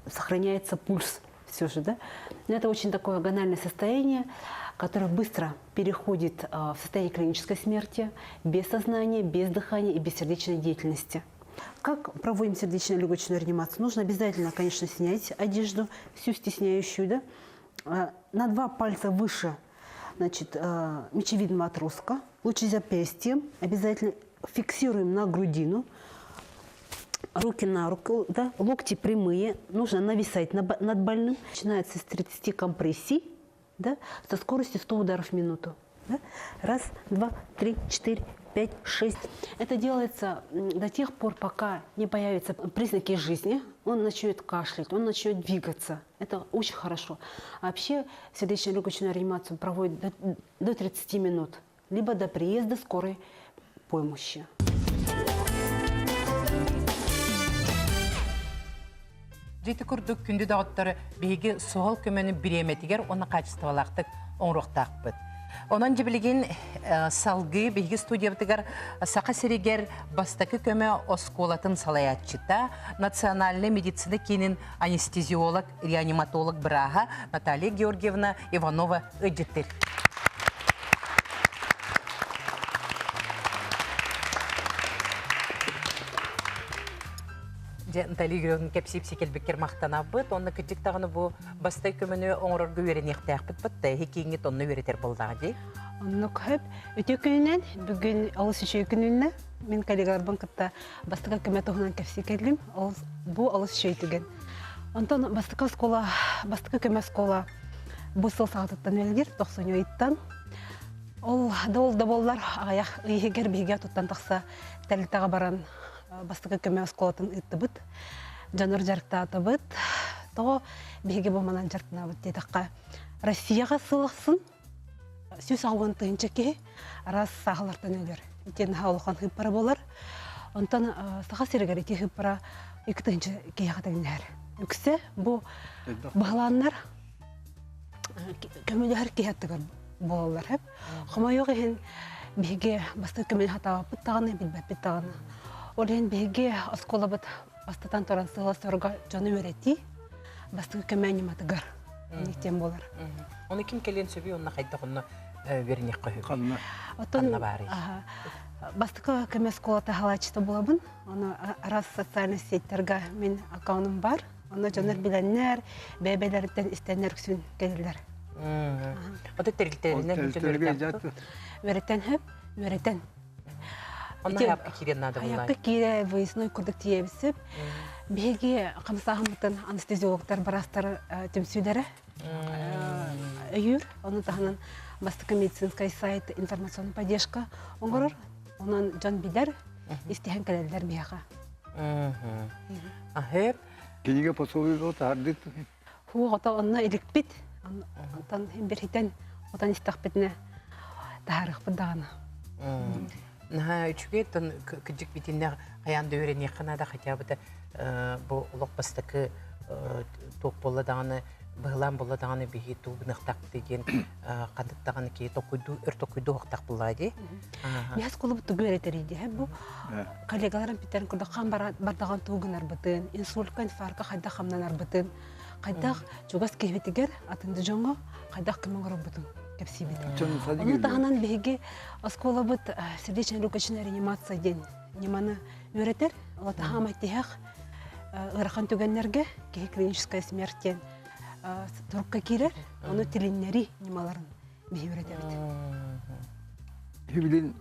сохраняется пульс все же, да. Но это очень такое агональное состояние, которое быстро переходит в состояние клинической смерти, без сознания, без дыхания и без сердечной деятельности. Как проводим сердечно-легочную реанимацию? Нужно обязательно, конечно, снять одежду, всю стесняющую, да? А, на два пальца выше значит, а, мечевидного отростка, лучезапястье, обязательно фиксируем на грудину, руки на руку, да, локти прямые, нужно нависать над больным. Начинается с 30 компрессий, да, со скоростью 100 ударов в минуту. Да? Раз, два, три, четыре, пять, шесть. Это делается до тех пор, пока не появятся признаки жизни. Он начнет кашлять, он начнет двигаться. Это очень хорошо. А вообще сердечно-легочную реанимацию проводят до, до 30 минут, либо до приезда скорой помощи. Дьити курдук күндү доҕоттор биһиги суһал көмөнү бириэмэтигэр уонна хаачыстыбалаахтык оҥоруохтаахпыт. Онон дьэ билигин салгыы биһиги студиябытыгар Саха сиригэр бастакы көмө оскуолатын салайааччыта, национальнай медицина киинин анестезиолог, реаниматолог бырааһа Наталья Георгиевна Иванова ыдьыттыр. Дьэ, Наталья Юрьевна кэпсиипси кэлбиккэр махтанабыт. Онно кырдьык даҕаны бу бастай көмөнү оҥорорго үөрэниэхтээхпит бытта. Эһи кииҥҥит онно үөрэтэр буоллаҕа дии. Оннук хөп. Үтүө күнүнэн бүгүн олус үчүгэй күнүннэ. Мин коллегаларбын кытта бастакы көмө туһунан кэпсии кэллим. Ол бу олус үчүгэй түгэн. Онтон бастакы оскуола, бастакы көмө оскуола бу сыл саҕатыттан үлэлиир, тохсунньу ыйыттан. Ол да ол да буоллар аҕыйах ый иһигэр биһиги туттан тахса тэрилтэҕэ баран бастакы көмө оскуолатын ыыттыбыт. дьонор дьарыктаатыбыт. Тоҕо биһиги бу манан дьарыктанабыт диэтэххэ, Россияҕа сыл ахсын 160 тыһыынча киһи араас саахалартан өлөр. Итиэн наһаа улахан хыыппара буолар. Онтон Саха сиригэр ити хыыппара 2 тыһыынча киһиэхэ тэҥнэһэр. Үксэ бу баһылааннар көмөлөһөр киһи аттыгар буолаллар. Хомойуох иһин биһиги бастакы көмөнү хатаабаппыт даҕаны, билбэппит даҕаны. Ол иһин биһиги оскуолабыт бастатан туран сыала-сорго дьону үөрэтии, бастакы көмө ньыматыгар тем буолар. Оны ким кэлиэн сөбүй, онно хайдах онно үөрэниэххэ үһү? Ханна? Ханна баарый? Бастакы көмө оскуолата халааччыта буолабын. Ону араас социальный сетьтерга мин аккаунтум бар. Онно дьоннор билэннэр, бэйэ-бэйэлэриттэн истэннэр үксүн кэлэллэр. Ото тэрилтэлэринэн Үөрэтэн хөп, үөрэтэн. Онно хайапка киирэн наада буоллаа. Хайапка киирэ выездной курдук тиийэбисип. Биһиги хамсааһыммытын анестезиологтар, быраастар түмсүүлэрэ өйүүр. Ону таһынан бастакы медицинскай сайт информационная поддержка оҥорор. Онон дьон билэр, истиһэн кэлэллэр биһиэхэ. Аһып. Кинигэ пособие таһардыт. Хуох ото онно иликпит. Онтон бирхитен отон истэхпитинэ таһаарыахпыт даҕаны. Наһаа үчүгэй тон кыдьык битиннэ хайаан да үөрэниэххэ наада хотя бы бу олох бастакы туох буолла даҕаны быһылаан буолла даҕаны биһи туу гыныахтаахпыт диэн ханнык даҕаны киһи токуйдуу өр токуйдуу уохтаах буллаа дии. Миэс кулубут тугу үөрэтэрий дии бу коллегаларым питтерин курдук хаан бардаҕан туу гынарбытын, инсультка, инфаркка хайдах хамнанарбытын, хайдах чугас киһибитигэр атын да дьоҥҥо хайдах көмө оҥорорбутун кэпсиибит. Ону таһынан биһиги оскуолабыт сердечно-легочная реанимация диэн ньыманы үөрэтэр. Ол хаамай тиһэх ыарахан түгэннэргэ киһи клиническая смерть диэн турукка киирэр. Ону тилиннэрии ньымаларын биһи үөрэтэбит. Билин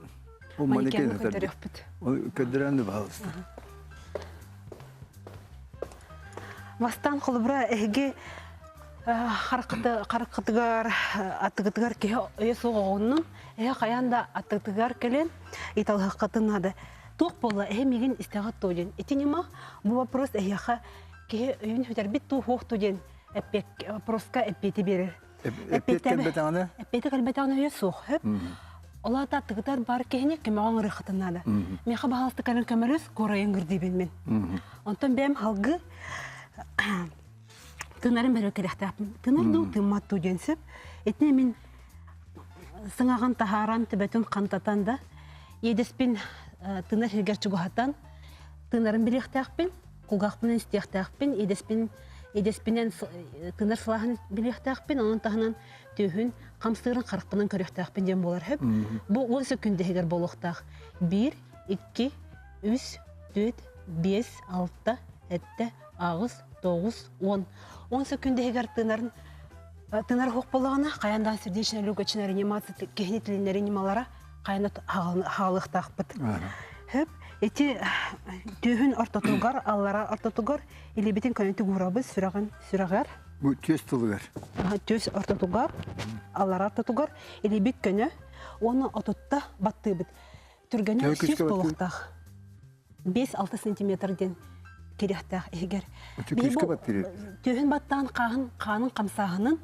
бу манекен көрдөрүөхпүт. Көрдөрөн да баалыста. Бастаан холобура эһиги харакытыгар аттыгытыгар киһи өйө суох оҕоннун эһэ хайаан да аттыгытыгар кэлэн италыһыккатын наада туох буолла эһэ мигин истэҕит туу диэн ити ньыма бу вопрос эһиэхэ киһи өйүн сүтэрбит туу хуох туу диэн вопроска эппиэти биэрэр Эппиэт кэлбэтэҕинэ? Эппиэти кэлбэтэҕинэ өйө суох хөп. Ол аата аттыгытар бар киһини көмөҕө ыҥырыаххытын наада. Миэхэ баһаалыста кэлэн көмөлөс, куорайын гырдыыбын мин. Онтон бэйэм халгы тыынарын бэрэ кэлэхтээхпин. Тыынар дуу, тыыммат дуу диэн сөп. Итини мин сыҥаҕын таһааран, төбөтүн хантатан да, иэдэспин тыынар сиргэр чугаһатан, тыынарын билиэхтээхпин, кулгаахпынан истиэхтээхпин, иэдэспин иэдэспинэн тыынар сылааһын билиэхтээхпин, онон таһынан түөһүн хамсыырын харахпынан көрүөхтээхпин диэн буолар сөп. Бу 10 сөкүндэ иһигэр буолуохтаах. 1, 2, 3, 4, 5, 6, 7, 8, 9, 10. 10 сөкүндэ иһигэр тыынарын тыынар уһук буоллаҕына, хайаан да сердечная легочная реанимация киһини тилиннэрии ньымалара хайаан хаалыахтаахпыт. Хөп, ити түөһүн ортотугар, аллара ортотугар илиибитин көнөтүк уурабыт сүрэҕин сүрэҕэр. Бу түөс тылыгар. Түөс ортотугар, аллара ортотугар илиибит көнө уонна отутта баттыыбыт. Түргэнэ сүүс буолуохтаах. 5-6 сантиметр диэн кириэхтээх иһигэр. Түөһүн баттаан хааһын хаанын хамсааһынын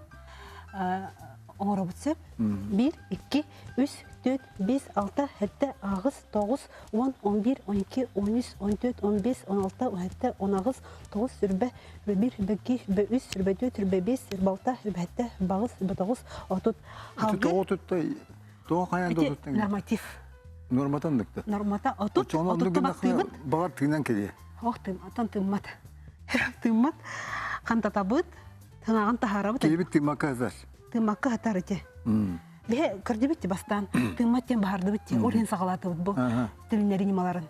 оҥоробут сөп. 1, 2, 3, 4, 5, 6, 7, 8, 9, 10, 11, 12, 13, 14, 15, 16, 17, 18, 9, 20, 21, 22, 23, 24, 25, 26, 27, 28, 29, 30. Алгы. Тоҕо хайаан да отуттан Норматив. Норматан дыкта. Нормата 30, отутта баттыыбыт. Баҕар тыынан кэлиэ. Ох тыын, отон тыыммат. Тыыммат. Хантатабыт, тыҥаҕын таһаарабыт. Киһибит тыыммакка сытар. Тыыммакка сытар ити. Биһи көрдүбүт ти бастаан тыыммат диэн баһардыбыт ти. Ол иһин саҕалаатыбыт бу тилиннэри ньымаларын.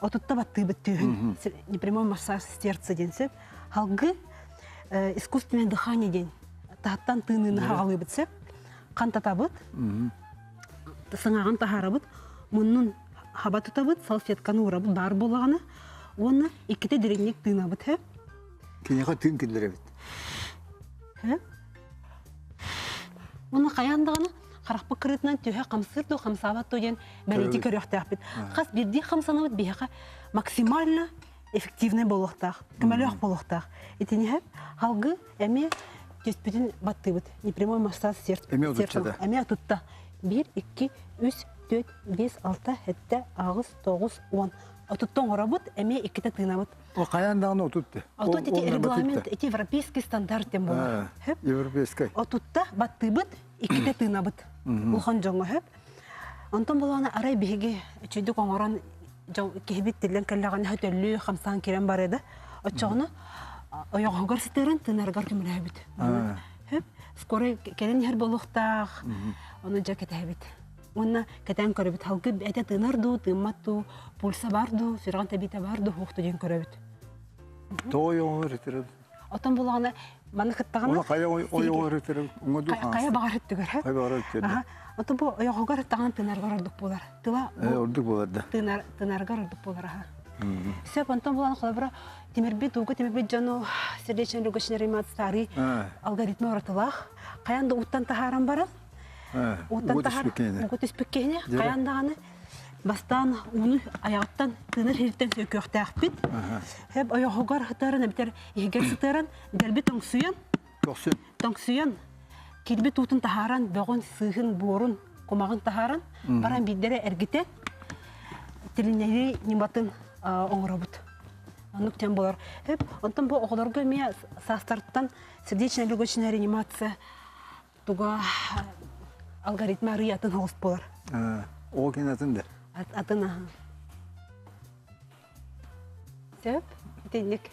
Отутта баттыыбыт түүһүн. Непрямой массаж сердца диэн сөп. Халгы искусственное дыхание диэн таһаттан тыыныыны хаҕалыыбыт сөп. Хантатабыт, сыҥаҕын таһаарабыт, муннун хаба тутабыт, салфетканы уурабыт баар буоллаҕына уонна иккитэ дириҥник тыынабыт һэ. Киниэхэ тыын киллэрэбит. Һэ. Уонна хайаан даҕаны харахпыт кырыытынан түһэ хамсыыр дуу, хамсаабат дуу диэн бэлиэтии көрүөхтээхпит. Хас биирдии хамсанабыт биһиэхэ максимально. эффективный буолуохтаах, көмөлөөх буолуохтаах. Итиниһэ халгы эмиэ түспүтүн баттыыбыт. Непрямой массаж сердца. Эмиэ отутчата. Эмиэ отутта. 1, 2, 3, 4, 5, 6, 7, 8, 9, 10. Отутта оҥоробут, эмиэ иккитэ тыынабыт. О, хайаан даҕаны отутта. Отут ити регламент, ити европейский стандарт диэн буолар. Европейскай. Отутта баттыыбыт, иккитэ тыынабыт. Улахан дьоҥҥо хөп. Онтон булаана арай биһиги үчүйдүк оҥорон киһибит тиллэн кэллэҕинэ хөтөллүү хамсаан киирэн барыа да оччоҕуна ойоҕоһугар сытыаран тыынарыгар көмөлөһөбүт. Хөп скорый кэлэн иһэр буолуохтаах. Ону дьэ кэтэһэбит. Уонна кэтээн көрөбүт. Халгы этэ тыынар дуу, тыыммат дуу, пульса бар дуу, сүрэҕин тэбиитэ бар дуу, суох дуу диэн көрөбүт. Тоҕо ойоҕоһугар ытырабыт? Отон булаҕына маны кыттаҕына Уна хайа ойоҕор ытырабыт? Уҥа дуу хайа баҕар өттүгэр. Хайа баҕар өттүгэр. Ото бу ойоҕоһугар ытаҕын тыынаргар ордук буолар. Тыла ордук буолар да. Тыынар тыынаргар ордук буолар аха. Сөп онтон булан холобура тимирбит ууга тимирбит дьону сердечно-легочный реанимация алгоритмы уратылаах. Хайан да ууттан таһааран баран ууттан таһаар ууга түспүт киһини хайан даҕаны бастаан ууну айаҕыттан тыынар иһиттэн сөкүөхтээхпит. Хэп ойоҕоһугар сытарын эбэтэр иһигэр сытыаран дэлби тоҥсуйан тоҥсуйан кирбит уутун таһааран бөҕүн сыыһын буорун кумаҕын таһааран баран биирдэрэ эргитэн тилиннэрии ньыматын оҥоробут. Оннук диэн буолар. Хэп онтон бу оҕолорго эмиэ саастарыттан сердечно-легочная реанимация туга алгоритма арый атын соҕус буолар. Ол кин атын да? Атын аха. Сөп, итинник.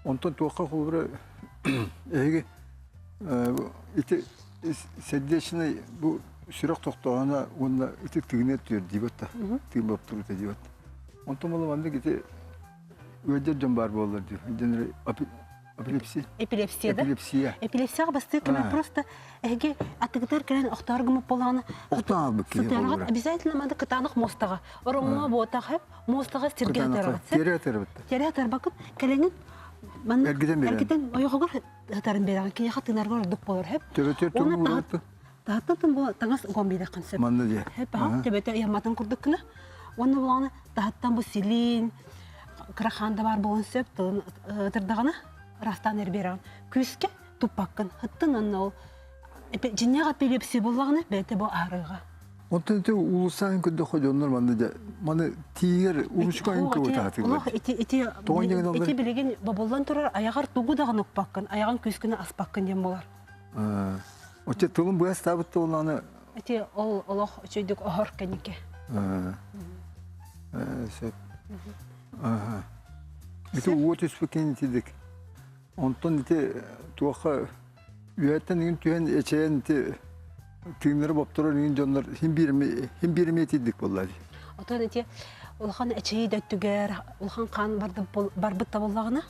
Онтон туохха холобура эһиги ити сердечный бу сүрэх тохтооһуна уонна ити тыына түөр диибэт да тыын боптурута диибэт. Онтон була маннык ити ыалдьар дьон баар буоллар дии. Эпилепсия. Эпилепсия да? Эпилепсия. Эпилепсияҕа бастыыр кэмэ просто эһиги аттыгытыгар кэлэн охтоор гыммыт буолаҕына Охтоон албыт киһи сытыараҕыт обязательно маны кытаанах муостаҕа ороҥҥо буотах хэп муостаҕа сиргэ сытыараҕыт Тиэрэ ытырбыт. Тиэрэ ытырбаккыт кэлэҥин манна Эргитэн биэрэн. эргитэн ойоҕоҕор ытарын биэрэҕин киниэхэ тыынаргар ордук буолар хэп. Төбөтүөр Уонна таһыттан тын бу таҥас уган биэрэххин сөп. Манна диэ. Хэп аха төбөтө ыйамматын курдук гына. Уонна булаҕына таһыттан бу силиин кыра хаан да баар буолуон сөп тылын ытырдаҕына ыраастаан эрбиэрэҕин күүскэ туппаккын ыттын анна ол дьиннээх эпилепсия буоллаҕына бэйэтэ бу аарыыга Онтон ити уулуссаан көрдөххө дьоннор манна дьэ маны тиийэр уручка кыбытаатылар. Ити ити ити билигин бобуллан турар аяҕар тугу даҕаны укпаккын аяҕын күүскүнэ аспаккын диэн буолар. Оччо тылын быастаабыт туоллааны Ити ол олох үчүйдүк оһор кэннике. Сөп. Ити уот түспүккин итидик. Онтон ити туохха үөһэттэн иҥин түһэн эчэйэн ити тыыннары бопторор иҥин дьоннор хин биирми хин биирми итидик буолла. Отон ити улахан эчэйии да өттүгэр улахан хаан барбыт да буоллаҕына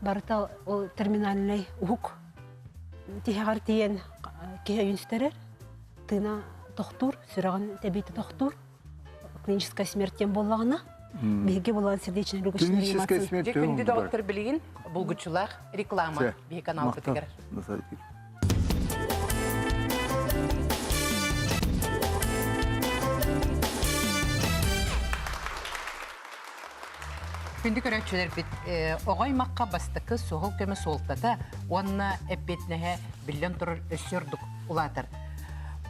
барыта ол терминальнай уһук тиһэҕэр тиийэн киһи өйүн сүтэрэр, тыына тохтуур, сүрэҕин тэбиитэ тохтуур. Клиническая смерть диэн буоллаҕына, биһиги булан сердечный легочный реанимация. Дьэ күндү доҕоттор билигин булгуччулаах реклама биһи каналбытыгар. Күндү көрөөччүлэрбит, оҕо аймахха бастакы суһал көмө суолтата уонна эппиэтинэһэ биллэн турар өссө ордук улаатар.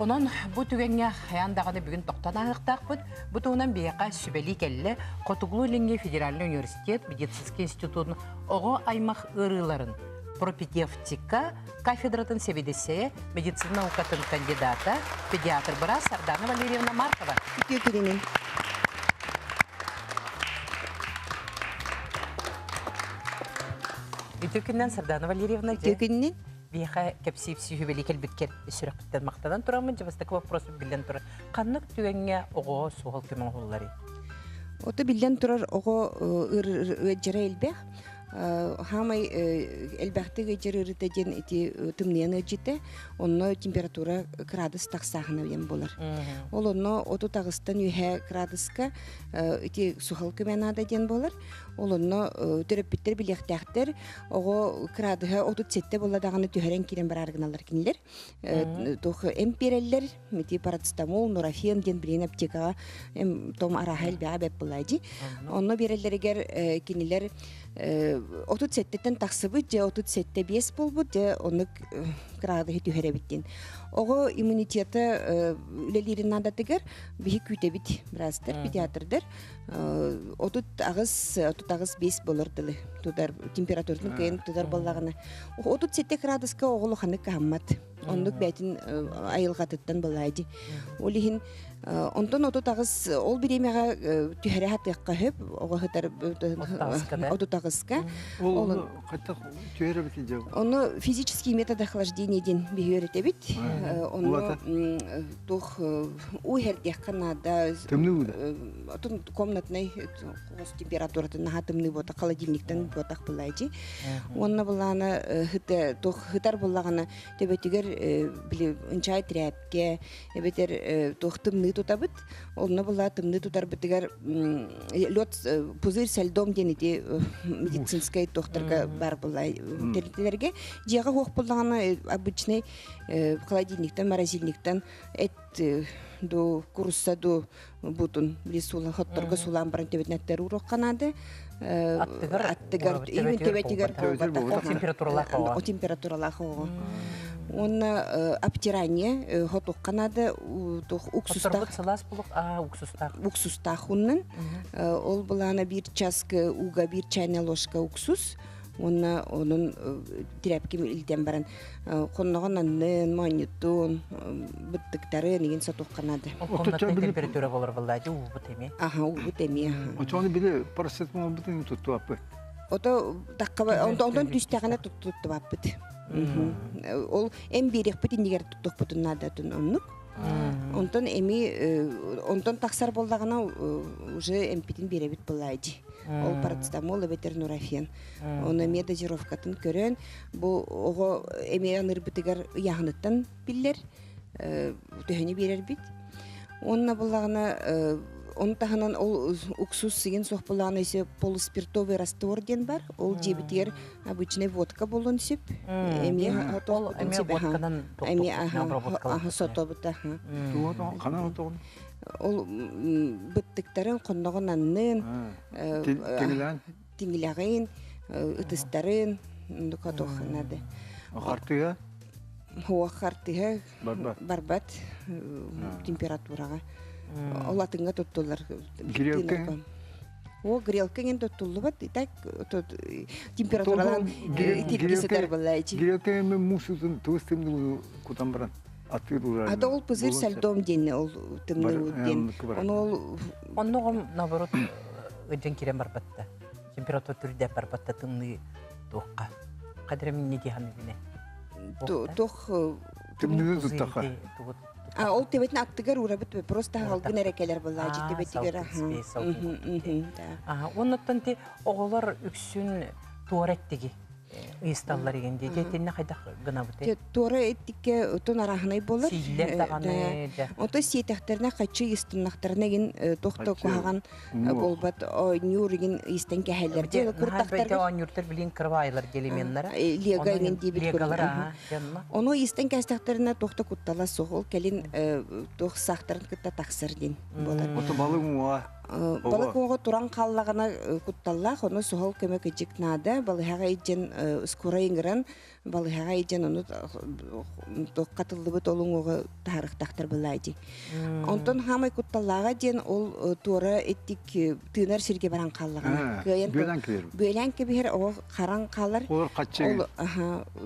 Онон бу түгэҥҥэ хайаан даҕаны бүгүн тохтон ааһыахтаахпыт. Бу туһунан биһиэхэ сүбэлии кэллэ Хотугулуу-Илиҥҥи федеральнай университет медицинскэй институтун оҕо аймах ыарыыларын пропедевтика кафедратын сэбиэдиссэйэ, медицина наукатын кандидата, педиатр-быраас Сардана Валерьевна Маркова. Үтүө күнүнэн. Үтүө күнүнэн Сардана Валерьевна. Үтүө күнүнэн. Биһиэхэ кэпсиир сүһүбэли кэлбиккэр сүрэхпиттэн махтанан тураммын, дьэ бастакы вопрос биллэн турар. Ханнык түгэҥҥэ оҕоҕо суһал көмө оҥоһулларый? Ото биллэн турар оҕо ыадьара элбэх. Хаамай элбэхтик ыйдьар ыарыыта диэн ити тымныйан ыалдьыта, онно температура кыраадыс тахсааһына диэн буолар. Ол онно 38-тан үөһэ кыраадыска ити суһал көмө наада диэн буолар. Ол онно төрөппүттэр билиэхтээхтэр, оҕо кыраадыһа 37 буолла даҕаны түһэрэн киирэн бараар гыналлар кинилэр. Туох эмп биэрэллэр, ити парацетамол, нурофен диэн билигин аптекаҕа том арааһа элбэҕэ бэп буолаа дии. Онно биэрэллэригэр кинилэр 37-тэн тахсыбыт, дьэ 37-5 буолбут, дьэ оннук кыраадыһы түһэрэбит диэн. Оҕо иммунитета үлэлиирин наадатыгар биһи күүтэбит быраастар, педиатрдар. 38 38-5 болор дылы тутар температуратын кыайан тутар буоллаҕына 37 градуска оҕо улаханнык кыһаммат. Оннук бэйтин айылҕатыттан былаайди. Ол иһин онтон 38 ол бириэмэҕэ түһэрэ хатыахха хөп оҕо хытар 38-ка. Ол хаттах түһэрэ бити дьыл. Ону физический метод охлаждения диэн биһи үөрэтэбит. Онно туох уу иһэрдиэххэ наада. Тымныы уу да? Отун комнатнай температуратын наһаа тымныы буотах холодильниктан буотах былаайдьи. Уонна былаана туох хытар буллаҕына төбөтүгэр били ынчаай тирээпкэ эбэтэр туох тымныы тутабыт. Онно була тымныы тутарбытыгар лед пузырь со льдом диэн ити медицинскэй туохтарга бар булай тэрилтэлэргэ дьиэҕэ хуох буллаҕына обычный холодильниктан морозильниктан эт ду курусса ду бутун били сула хотторго сулаан баран төбөтүн аттар уруохха наада аттыгар аттыгар именно төбөтүгэр температуралаах оҕо температуралаах оҕо уонна обтирание хотуохха наада уксустаах сылаас булук аа уксустаах уксустаах уннан ол былаана биир часка уга биир чайная ложка уксус уонна онун тирээпким илдэн баран хонноҕун аннын моонньуттун быттыктарын игин сотуохха наада комнатный температура болор буоллаати уубут эмиэ аха уубут эмиэ Очону били парацетамолбутун туттубаппыт. Ото таккаба онтон түстэҕинэ туттубаппыт. Ол эм биэриэхпит иннигэр туттуохпутун наадатын оннук. Онтон эми онтон тахсар буоллаҕына уже эмпитин биэрэбит буоллаайди. Ол парацетамол эбэтэр нурофен. Оны эмиэ дозировкатын көрөн бу оҕо эмиэ анырбытыгар ыйааһыныттан биллэр төһөнү биэрэрбит. Уонна буллаҕына он таһынан ол уксус сигин суох буллаҕына еще полуспиртовый раствор диэн бар. Ол дьиэбитигэр обычный водка болон сөп. Эмиэ ол эмиэ водканан эмиэ аха сотобут аха. Ханан отоҕун? Ол быттыктарын хонноҕун аннын Тиҥилээн? Тиҥилэҕин, ытыстарын надо. Хартыга? Хуох хартыга барбат температураҕа. Ол атыҥҥа туттуллар. Грелка? О, грелка ген туттуллубат. И так температуралан тирги сытар была. Грелка мен мусутун туус тымныы кутан баран атыр урар. Ата ол пузырь со льдом диэн ол тымныы диэн. Ону ол Оннугум наоборот ыдьан кирен барбатта. Температура түрдэ барбатта тымныы туохха. Кадра минни дихан бine. Туох Тымныны туттаха. А ол тебетин аттыгар урабыт просто халгын эрэ кэлэр буоллаачы тебетигер. Аха, оннуттан ти оҕолор үксүн туора эттиги ыйысталлар игин дии. Тинне хайдах гынабыт? Туора эттикке отон араһынай болар. Сииллэр даҕаны. Ото сиэтэхтерине хаччы ыйыстыннахтарына игин тохто куһаҕан буолбат оонньуур игин ыйыстан кэһэллэр. Дьэ куртахтарга оонньууртар билин кырбаайлар делеменнара. Лего игин диэбит Леголар Ону ыйыстан кээстэхтерине туох да куттала суох. Ол кэлин туох саахтарын кытта тахсар диэн буолар. Ото балык уҥуоҕа Балык уоҕа туран хааллаҕына кутталлаах, ону суһал көмө кыдьык наада. Балыһаҕа илдьэн скорай ыҥыран, балыһаҕа илдьэн ону хатыллыбыт ол уҥуоҕу таһарыхтахтар былаайди. Онтон хаамай кутталлааҕа диэн ол туора иттик тыынар сиргэ баран хааллаҕына. Кыайан бүөлээн кэбиһэр. Бүөлээн кэбиһэр оҕо харан хаалар. Олор хаччы. Ол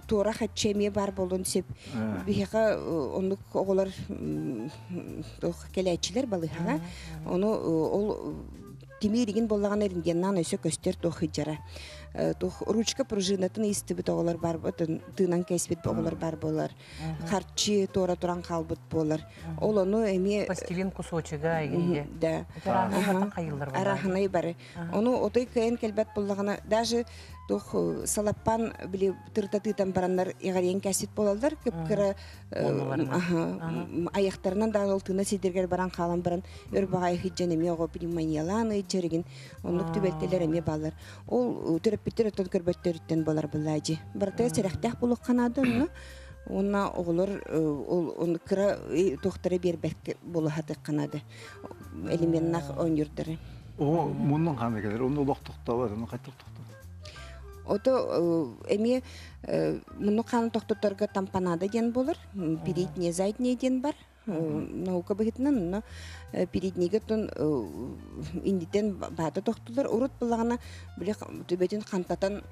туора хаччы эмиэ бар болун сөп. Биһиэхэ оннук оҕолор кэлээччилэр балыһаҕа. Ону ол тимииригин буоллаҕына рентгеннаан өссө көстөр туох сылдьара. Туох ручка пружинатын истибит оҕолор бар тыынан кэспит оҕолор бар буолар. Харчы туора туран хаалбыт буолар. Ол ону эмиэ пластилин кусочега игинде. Да. Араханай бары. Ону отой кыайан кэлбэт буоллаҕына даже Туох салаппан били тыртатыытан бараннар иҕэриэн кэсит буолаллар кып-кыра айахтарынан даҕаны ол тыына сирдэргэр баран хаалан баран өр баҕайы сылдьан эмиэ оҕо пневмониялаан ыйдьарыгын оннук түбэлтэлэр эмиэ бааллар. Ол төрөппүттэр оттон көрбөттөрүттэн буолар былаадьы. Барытыгар сэрэхтээх буолуохха наада онно. Уонна оҕолор ол кыра туохтара биэрбэккэ буолуһатыахха наада. Элеменнах оонньуурдары. Оҕо муннун хаана кэлэр, онно олох тохтообот, онно хайдах тохтоо? Ото эмиэ мунну хааны тохтоторго тампонада диэн буолар, переднее заднее диэн бар. Наука быһыытынан онно переднийгэ оттон иннитэн баата тохтулар. Урут буллаҕына били төбөтүн хантатан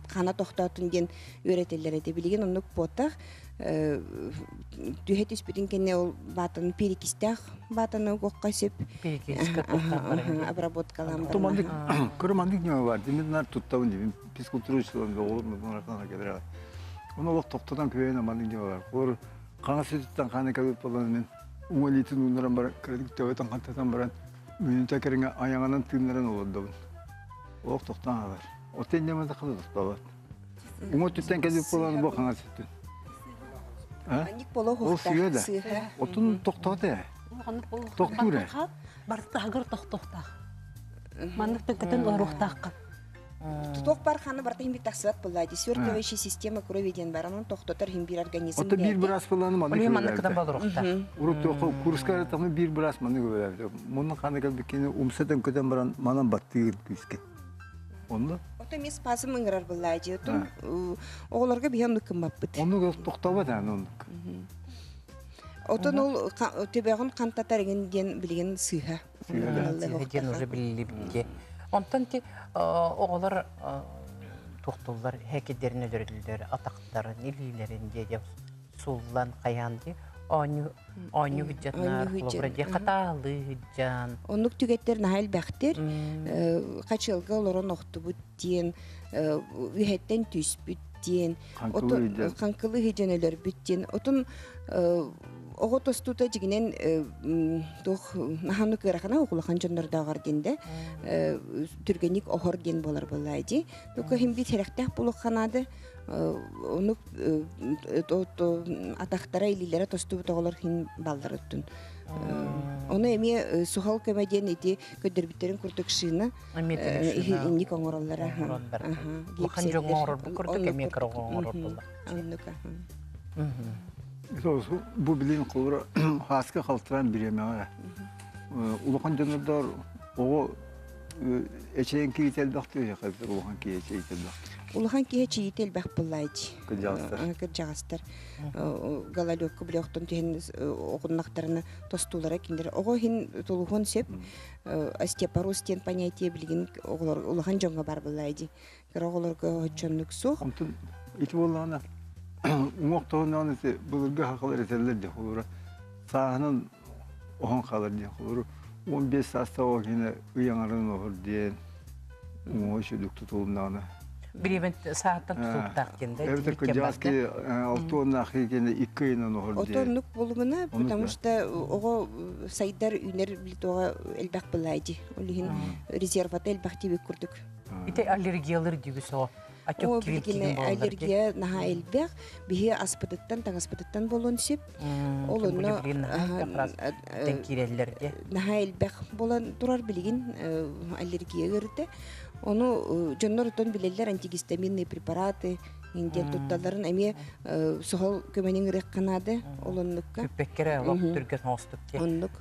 хана тохтоотун диэн үөрэтэллэр этэ. Билигин оннук буотах түһэ түспүтүн кэннэ ол баатаны перекистээх баатаны угуохха сөп. Перекискэ туттан обработкалаан баран. Мандык көрө мандык ньыма бар. Димин нар туттабын дибин физкультура учителын оҕолор кэлэр. Оны олох тохтотон күөйэн мандык ньыма бар. Олор хаҥас өттүттэн хааны кэлбит буолан мин уҥа илиитин ууннаран баран кыратык төбөтүн хантатан баран мүнүүтэ кэриҥэ айаҕынан тыыннаран олордобун. Олох тохтоон хаалар. Оттон инньэ хата тохтообот. Уҥа өттүттэн кэлбит буолан бу хаҥас өттүн. Анник боло Ол сыа да. Отун тохтоот ээ. Тохтуур ээ. Бартаһыгар тохтохтаах. Маннык төкөтөн оруохтаахха. Туох бар ханы барта хим бир тахсыбат буолла. Свертывающая система крови диэн бар. Онон тохтотор хим бир организм. Ото биир быраас буолланы маннык Оле маннык болоруохтаах. Урут курска тахны биир быраас маннык көбөлөөбүтэ. Муннун ханы кэлбиккини умса төҥкөтөн баран манан баттыыр күүскэ. Онно Ото эмиэ спазм ыҥырар буолла дии. Отон оҕолорго биһи оннук кыммаппыт. Оннук тохтобот аан оннук. Отон ол төбөҕүн хантатар игин диэн билигин сыыһа. Сыыһа диэн уже биллибитте. Онтон ти оҕолор туохтуллар хэкидерин өлөрүллэр атахтарын, илиилэрин диэ суллан хайаан ди оонньуу оонньуу хыдьаннар, холобура дии хатаалыы хыдьан. Оннук түгэттэр наһаа элбэхтэр. Хачыалга олорон охтубут диэн, үһэттэн түспүт диэн, хаҥкылы хыдьан өлөрбүт диэн. Отун оҕо тостуута дьигинэн туох наһааны кыарахана улахан дьоннордооҕор диэн да түргэнник оһор диэн буолар буоллаа дии. Тука хим бит сэрэхтээх буолуохха наада. Онук атахтара илиилэрэ тостубут оҕолор хин баллар өттүн. Ону эмиэ суһал көмө диэн ити көрдөрбүттэрин курдук шина инник оҥороллор. Улахан дьоҥ оҥорорбут курдук эмиэ кыра оҥорор буолла. Бу билин холура хааска халтыран бириэмэҕэ улахан дьоннордоор оҕо эчэйэн киһи элбэх түһүөхэ улахан киһи эчэйит элбэх. Улахан киһи эчэйиитэ элбэх буллаайчы. Кырдьаҕастар. Кырдьаҕастар. Гололедка били охтон түһэн оҕуннахтарына тостуулара кинилэр оҕо иһин тулуһуон сөп. Остеопороз диэн понятие билигин оҕолор улахан дьоҥҥо бар буллаайдьи. Кыра оҕолорго оччоннук суох. Онтон ити буоллаҕына уҥуох тоһуннаҕына ити былыргы хахалар этэллэр дии холобура сааһынан оһон хаалар диэн холобура 15 саастаах оҕо киһини ый аҥарын оһор диэн уҥуоҕа үчүгдүк тутулуннаҕына Бириэмэ сааттан тутулуктаах диэн да эбэтэр кырдьаҕас киһи алта уоннаах киһи икки ыйынан оһор диэн Отоннук буолумуна, потому что оҕо сайдар үүнэр билитоҕа элбэх былаайди. Ол иһин резервата элбэх диэбит курдук. Ити аллергиялар дьүгүс о. О, билигин аллергия наһаа элбэх. Биһи аспытыттан, таҥаспытыттан буолуон сөп. Ол онно киирэллэр де. Наһаа элбэх буолан турар билигин аллергия ыарыта. Ону дьоннор отон билэллэр антигистаминные препараты диэн тутталларын эмиэ суһал көмөнүн ырыахха наада ол оннукка. Күппэккэрэ олох түргэн оҥостук диэн. Оннук.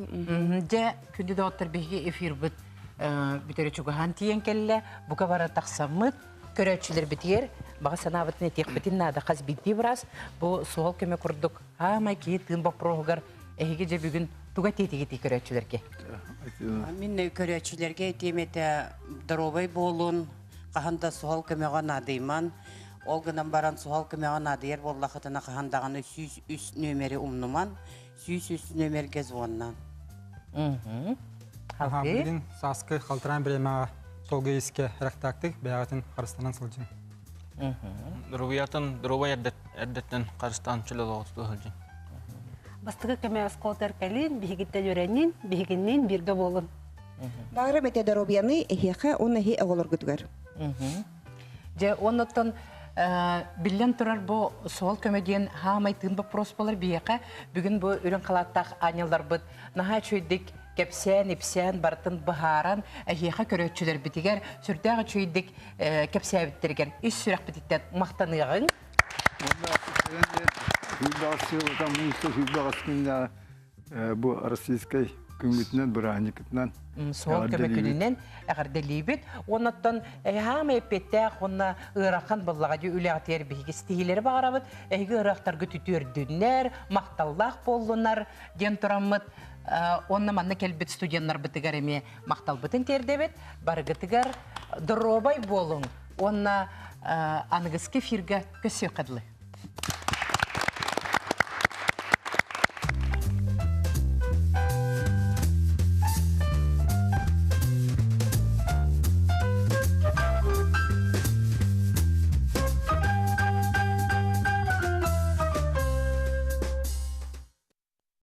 Дьэ, күндү доҕоттор биһиги эфирбит бүтэрэ чугаһаан тиийэн кэллэ. Бука бара тахсаммыт көрөөччүлэрбитигэр баҕа санаабытын этиэхпитин наада хас биирдии быраас бу суол көмө курдук аамай киһи тыын боппуруоһугар эһиги дьэ бүгүн туга этиэтигитий көрөөччүлэргэ? Мин көрөөччүлэргэ этиэм этэ доруобай буолун, хаһан да суһал көмөҕө наадыйман, ол гынан баран суһал көмөҕө наадыйар буоллахытына хаһан даҕаны 103 нүөмэри умнуман, 103 нүөмэргэ звоннан. Билигин сааскы халтыраан бириэмэҕэ суолга искэ рэхтаактык бэйэҕитин харыстанан сылдьыҥ. Доруобуйатын доруобай эрдэттэн харыстаан чөл олоҕу тутуһа сылдьыҥ. Бастакы көмө оскуолатыгар кэлин, биһигиттэн үөрэнин, биһигинниин бииргэ буолун. Баҕарам этэ доруобуйаны эһиэхэ уонна эһи оҕолоргутугар. Дьэ, оннуттан биллэн турар бу суол көмө диэн хаамай тыын боппуруос буолар биһиэхэ. Бүгүн бу үрүҥ халааттаах аанньалларбыт наһаа үчүгэйдик кэпсээн-ипсээн барытын быһааран эһиэхэ көрөөччүлэрбитигэр сүрдээх үчүгэйдик кэпсээбиттэригэр ис сүрэхпититтэн махтаныаҕыҥ. Уонна бу российскай күҥҥүтүнэн бырааһынньыкытынан суол көмө күнүнэн эҕэрдэлиибит. Оннуттан хаамай эппиэттээх уонна ыарахан буоллаҕа дии үлэҕитигэр биһиги ситиһиилэри баҕарабыт. Эһиги ыарахтаргыт үтүөрдүннэр, махталлаах буоллунар диэн тураммыт уонна манна кэлбит студеннарбытыгар эмиэ махталбытын тиэрдэбит. Барыгытыгар доруобай буолуҥ уонна аныгыскы эфиргэ көрсүөххэ дылы.